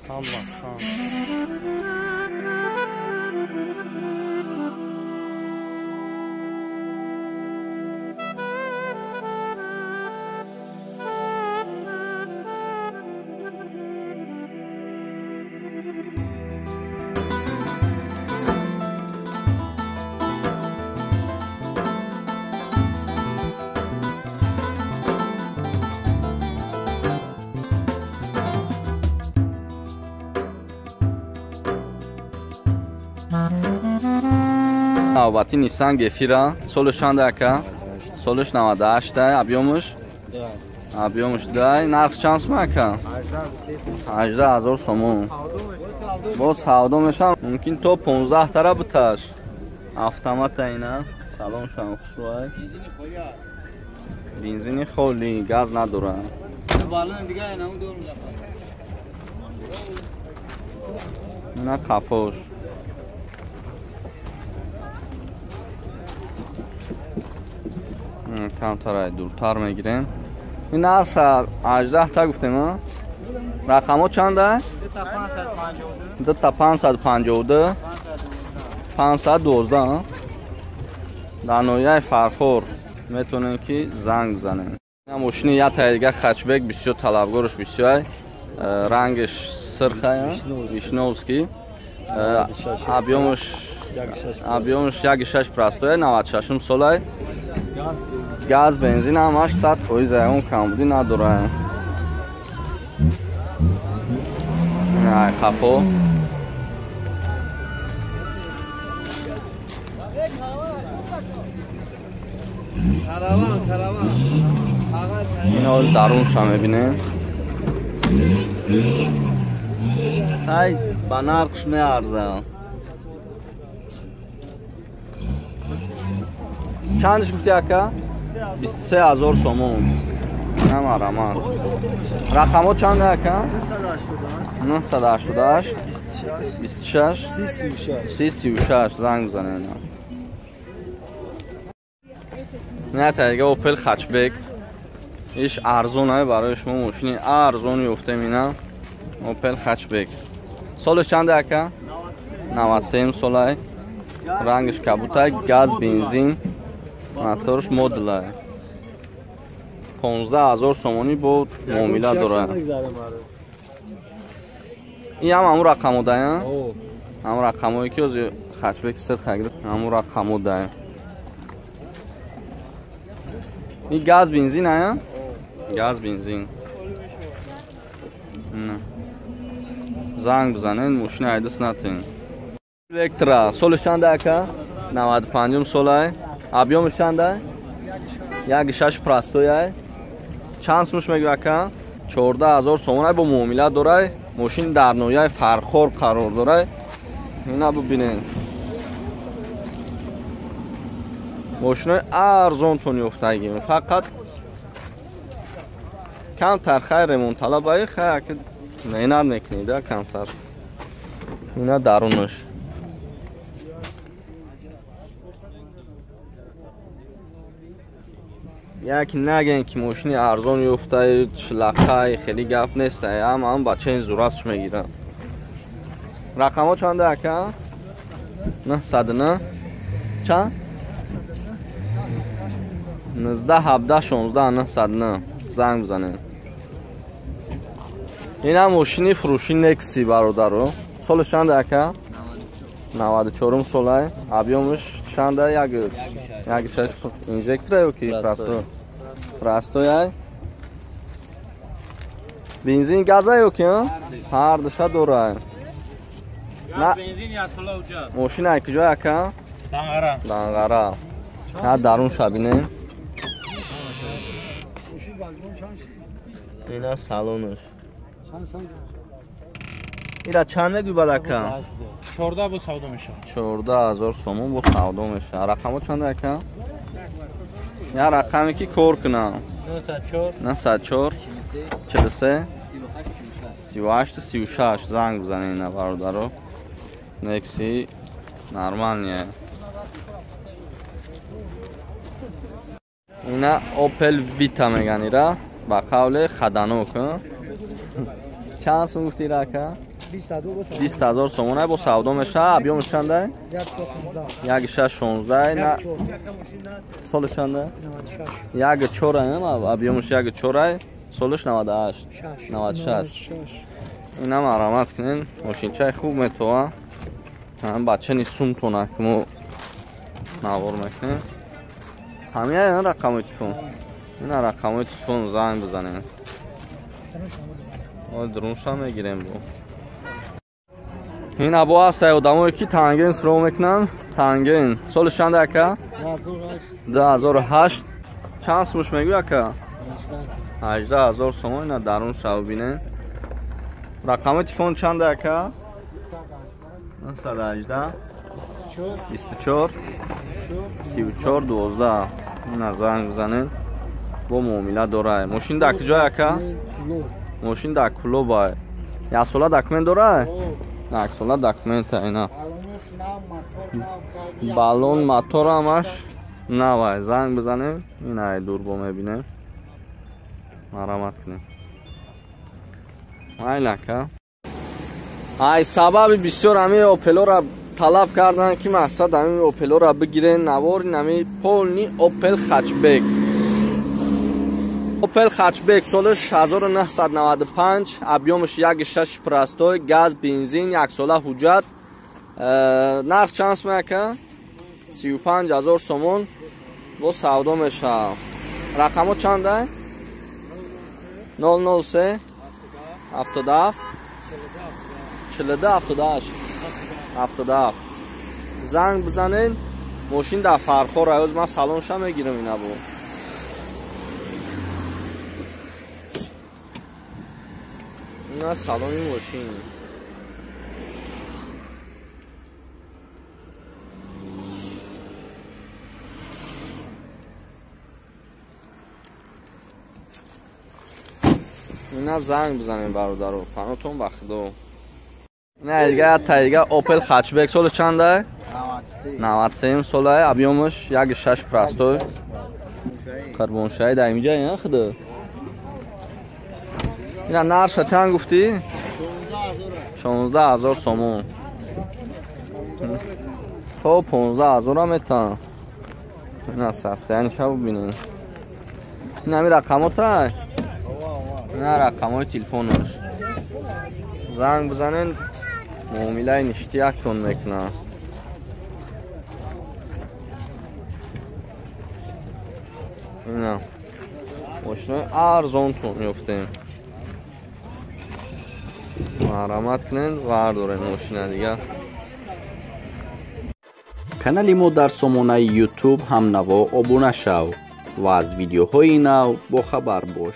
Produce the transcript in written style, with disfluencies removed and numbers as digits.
Allah Allah. Навбати Nissan Gefira солиш чанд ака? Солиш 98 объёмаш? Объёмаш 2. Нарх чанд сум ака? 18000 сомон. Боз савдо мешавад, мумкин то 15 тара биташ. Автомата ина, салон шам хушрӯй. Бензини холи, газ надорад. Ина қафош. Камтар дуртар мегирем. Ин нарх 18 та гуфтем, рақамҳо чанда? 2 та 552 512. Дар ноҳияи Фархор метавонем ки занг бизанем. Мошини як таи дига хачбек бисёр талабгорш бисёр, рангаш сирхая, вишновский. Объёмаш 1.6 простой, 96 солай. Газ, бензин ҳамаш 100% ягон камбудӣ надорад. Ай қафо. Ино дарунша мебинем. Ай ба нархш меарзад. Чандش гуфти ака? 23000 сомон. Намарамад. Рақамҳо чанд ака? 988 26 336. Занг бизанед. Не таига Opel Hatchback. Иш арзон барои шумо мошини арзон ёфтем ина. Opel Hatchback. Солаш чанд ака? 93 солай. Рангаш кабутай, газ, бензин. Моторш модулай. 15000 сомонӣ бо муомила дорад. Ин ҳам ҳамун рақамҳо дая? Ҳамун рақамҳое ки ҳозир хачбек сирха гирифт, ҳамун рақамҳо дая. Ин газ бензин ая? Газ бензин. Занг бизанед, мошини айдис натен. Вектра солиш чанд ака? 95 солай. Объёмаш чанда? 1.6 простой ай. Чанд сумаш мегӯ ака? 14000 сомон ай бо муомила дорай. Мошин дар ноҳияи Фархор қарор дорай. Ина бибинед. Мошинои арзонтон ёфтагим. Фақат камтар хай ремонтталаб ай, хай ака меҳнат мекунед, камтар. Ина дарунаш. Як нагӯем ки мошини арзон ёфтаи, шлақай, хеле гап нест, ҳам бачаи зурасш мегирад. Рақамҳо чанда ака? 909 чанд? 19 17 16 909. Занг бизанед. Ина мошини фурӯши Nexi бародаро. Солаш чанда ака? 94 солай. Объёмаш чанда? 1.6 инжектора ё ки простой? Простой ай. Бензин газа ё ки? Ҳар душа дорад. Газ, бензин я сола уҷа. Мошина ай куҷо ака? Данғара. Данғара. На дарун шабинем. Ина салонаш. Ира чанд мегӯй бад ака? 14 бо савдо мешавад. 14000 сомон бо савдо мешавад. Рақамҳо чанд ака? Я рақаме ки кор кунам. 904 904 43 38 36. Занг бизанед ина бародаро. Nexi нормальная. Ина Opel Vita меган ира ба қавли хаданок. Чанд сум гуфти ира ака? 20000 сомон бо савдо меша. Объёмш чанда? 1.16. На солш чанда? 1.4 объёмш 1.4, солш 98. 96. Ина марамат кунен, мошинчаи хуб метова. Ҳам бачани сумтона ки мо навор мекунем. Ҳамия ин рақамои телефон. Ина рақамои телефон занг бизанем. Ой дронша мегирем бо. Ин або ҳаст одамое ки танген суроғ мекунанд. Танген. Соли чанд ака? 2008. Чанд сумуш мегӯй ака? 18000 сомон. Ина дарун шав бинен. Рақами телефон чанд ака? 918 24 34 12. Ина занг бизанед. Бо муомила дорад. Мошин дар куҷой ака? Мошин дар клубай. Як сола документ дорад? Як сола документа ина. Баллон мотор ҳамаш навай. Занг бизанем. Ина ай дур бо мебинем. Марамат кунем. Майла ака. Ай сабаби бисёр ҳамин Опелора талаб карданд ки мақсад ҳамин Опелора бигирен. Навор ҳамин полни Опел Хатчбек. Opel Hatchback солиш 1995, объёмш 1.6 простой, газ, бензин, як сола ҳуҷҷат. Нарх чанд сум ака? 35000 сомон бо савдо мешавад. Рақамҳо чанда? 003 77 42 78 77. Занг бизанен, мошин дар Фархор аюз ман салонша мегирам ина бо. Ина салони мошин. Ина занг бизанем бародаро, панотон ба худо. Ина дига тайга Opel Hatchback соли чанда? 93 сола, объёмш 1.6 простой. Қурбоншаҳи дар инҷа ина худо. Ина нарша чанд гуфтӣ? 16000 сомон. То 15000 метан. Ина состояниеша бубинед. Ина ҳамин рақамота? Ина рақамҳои телефонаш. Занг бизанен, муомилаи ништияктон мекунад. Ина мошинои арзонтон меёфтем. Марамат кунед, вардорем мошина дига. Канали мо дар сомонаи YouTube ҳамнаво обуна шав ва аз видеоҳои нав бохабар бош.